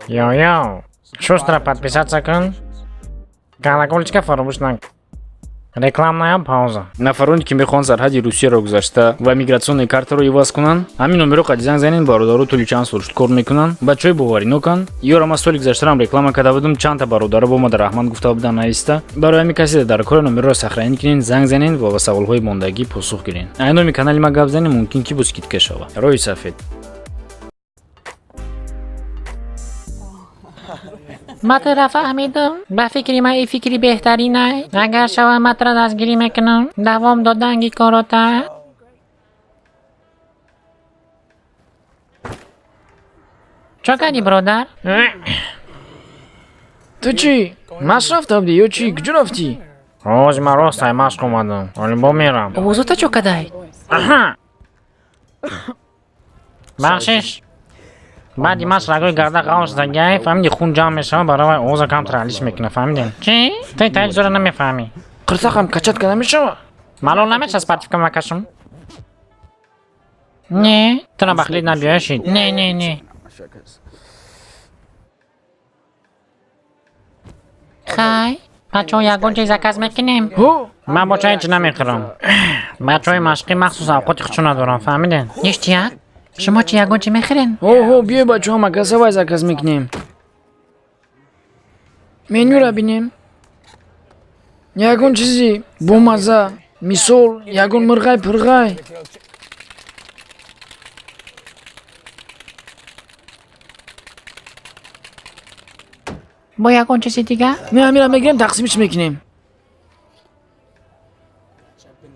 Йо-йо, шустро подписаться кун, колокольчика фаромӯш накун. Рекламная пауза. Нафароне, ки мехоҳанд сарҳади Русияро гузашта ва миграционный картаро иваз кунанд, ҳамин номеро қади занг занед. Бародаро тӯли чанд сол шуд кор мекунанд, бачаҳои бовариноканд. Ёра ман соли гузаштарам реклама карда будам, чандта бародаро бо мада раҳмат гуфта буданд нависта. Барои ҳамин касе дар кори номерро сохранить кунед, занг занед ва ба саволҳои мондагӣ посух гиред. Ай номи канали ма гап занед, мумкин ки бо скидка шава. Роҳи сафед. Ма тура фаҳмидам. Ба фикри ман, ин фикри беҳтаринай. Агар шава, ма тура дастгирӣ мекунам. Давом доданги корота. Чо кардӣ, биродар? Ту чӣ, машқ рафта будӣ ё чӣ? Куҷо рафтӣ? Ҳози ман рост ай машқ омадам. Ҳоли бо мерам. Овозота чо кадай? Аҳа. Бахшиш. Баъди машқ рагои гарда ғавз шудагиай, фаҳмиди, хун ҷамъ мешава, барои вай овоза камтар алиш мекуна, фаҳмидем? Чӣ? Ту таи чизоро намефаҳмӣ. Қирсақам качать карда мешава? Малол намеша спортивка макашум? Не, тура бахлид набиёшид. Не, не, не. Хай, бачаҳо, ягон чиз заказ мекунем? Ҳо. Ман бо чай ҳеч намехӯрам. Бачаҳои машқӣ махсус авқоти худшо надорам, фаҳмидем? Ништяк. Шумо чӣ, ягон чӣ мехӯрен? Ҳо, ҳо, биёй, бачаҳо, макаса вай заказ мекунем. Менюра бинем, ягон чизи бомаза, мисол, ягон мирғай пирғай. Бо ягон чизи дигар? Не, ҳамира мегирем, тақсимиш мекунем.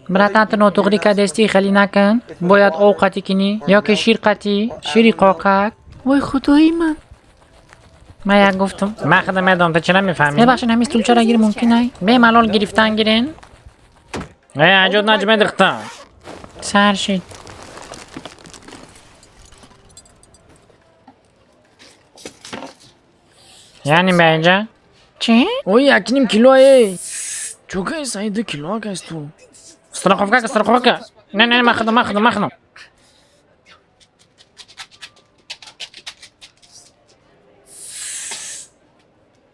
Братан, ту нотуғрӣ кардестӣ, хеле накун. Бояд об қатӣ кунӣ ё ки шир қатӣ, шири қоқак. Вой, худои ман, Ман як гуфтам. Ман худам медонам, ту чӣ намефаҳмӣ? Мебахшед, ҳамин стулчаро гир мумкин ай? Бемалол гирифтан гирен. Э, аҷод наҷме дихта. Сар шид. Яъне ба инҷа? Чӣ? Ой, якним кило эй, чокай сай, 2 кило акай стул. Страховка, страховка. Не, не, ман худам, ман худам, ман худам.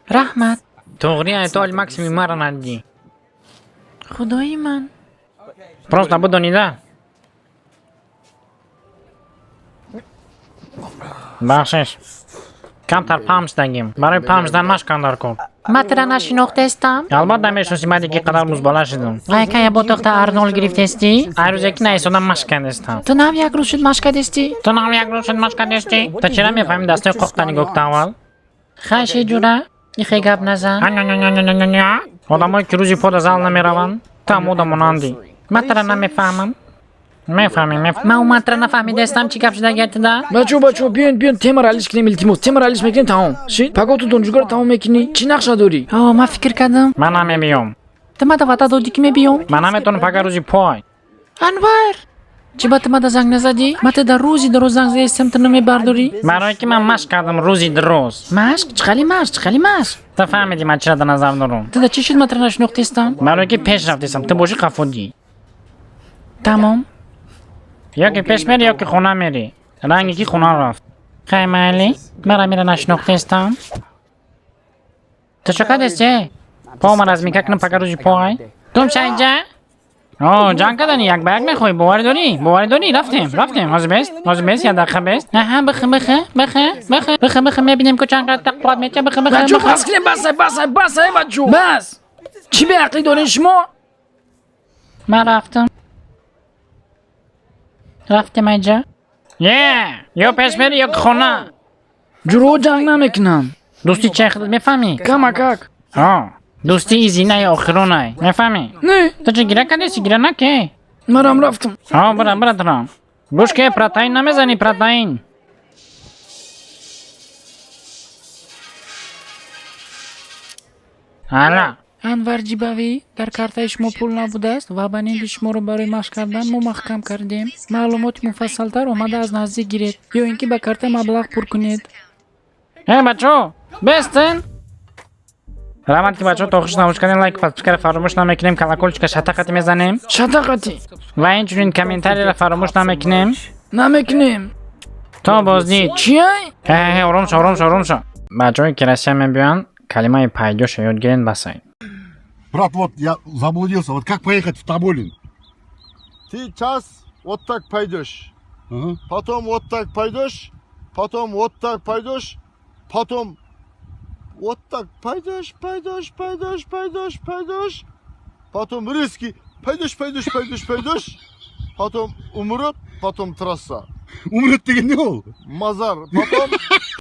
Раҳмат. Туғри ай, ту ҳоли максимум маро надидӣ. Худои ман. Просто бидонида. Бахшиш. Камтар пам шудагим. Барои пам шудан машқ кан дар кор. Ман тура нашинохтестам. Албатта мешиносӣ, ман ки қадар музбала шудам. Айкая ботоқта Арнолд гирифтестӣ? Ай рӯзе ки наистода машқ кардестам. Ту нав як рӯз шуд машқ кардестӣ? Ту нав як рӯз шуд машқ кардестӣ? Ту чира мефаҳмӣ? Дастои қоқта нигоҳ кун аввал. Хай, ши ҷура, ихе гап назан. Одамое ки рӯзи пода зал намераванд, ту ҳам ода монандӣ. Ман тура намефаҳмам. Мефаҳмӣ, мефаҳмӣ. Ман умуман тура нафаҳмидаистам, чӣ гап шуда гардида. Бачаҳо, бачаҳо, биёед, биёед, темаро алиш кунем, илтимос. Темаро алиш мекунем, тамом шид. Паго ту донҷугаро тамом мекунӣ, чӣ нақша дорӣ? О, ман фикр кардам. Ман намебиём. Ту мада ваъда додӣ, ки мебиём. Ман наметавонам, пага рӯзи пой. Анвар, чӣ ба ту мада занг назадӣ? Ман ту дар рӯзи дароз занг заестам, ту намебардорӣ. Барое ки ман машқ кардам рӯзи дароз. Машқ? Чӣ қали машқ, чӣ қали машқ? Ту фаҳмидӣ, ман чира дар назар дорам. Ту да чӣ шуд, ман тура нашинохтестам? Барое ки пеш рафтестам, ту бошӣ қафодӣ. Тамом. Ё ки пеш мери, ё ки хона мерӣ. Ранге ки хона рафт. Хай, майли, мара мира нашинохтестам. Ту чӣ кардести? По ман разминка кунам, пага рӯзи пой. Гум ша инҷа. О, ҷанг кардани, як ба як мехоҳӣ? Боварӣ дорӣ? Боварӣ дорӣ? Рафтем, рафтем. Ҳозир бест, ҳозир бест, як дақиқа бест. Аҳа, бихе, бихе, бихе, бихе, бихе, бихе, мебинем, ку чанд қадр қувват метия, бихе, бихе. Бачаҳо, бихе. бас кунем, басай, басай, басай, бачаҳо, бас! Чӣ беақлӣ дорем шумо? Ман рафтам, рафтем айҷа. Е, ё пеш мери, ё ки хона. Ҷуроҳо ҷанг намекунанд. Дӯстӣ чай худат мефаҳмӣ? Камакак. О, дӯстӣ и зинаи охиронай, мефаҳмӣ? Не. Ту чӣ гира кардеси? Гира наке. Манам рафтам. О, бира, бира, турам. Гӯш ке, протеин намезанӣ, протеин? Ала. Анвар Ҷибавӣ, дар картаи шумо пул набудааст ва абоненти шуморо барои машқ кардан мо маҳкам кардем. Маълумоти муфассалтар омада аз наздик гиред ё ин ки ба карта маблағ пур кунед. Э, бачаҳо, бестен. Раҳмат, ки бачаҳо то охирш тамошо кардем. Лайк, подпискаро фаромӯш намекунем, колокольчика шатақати мезанем. Шатақати. Ва инчунин комментарийро фаромӯш намекунем. Намекунем. То боздид. Чиай? Э, ором шо, ором шо, ором шо. Бачаҳое, ки Россия мебиёянд, калимаи «пойдёш»а ёд гирен, басай. Брат, вот я заблудился. Вот как поехать в Таболин? Ты сейчас вот так пойдешь, потом вот так пойдешь, потом вот так пойдешь, потом вот так пойдешь, пойдешь, пойдешь, пойдешь, пойдешь, потом резкий пойдешь, пойдешь, пойдешь, пойдешь, потом умрет, потом трасса. Умрет деген не ол? Мазар, потом.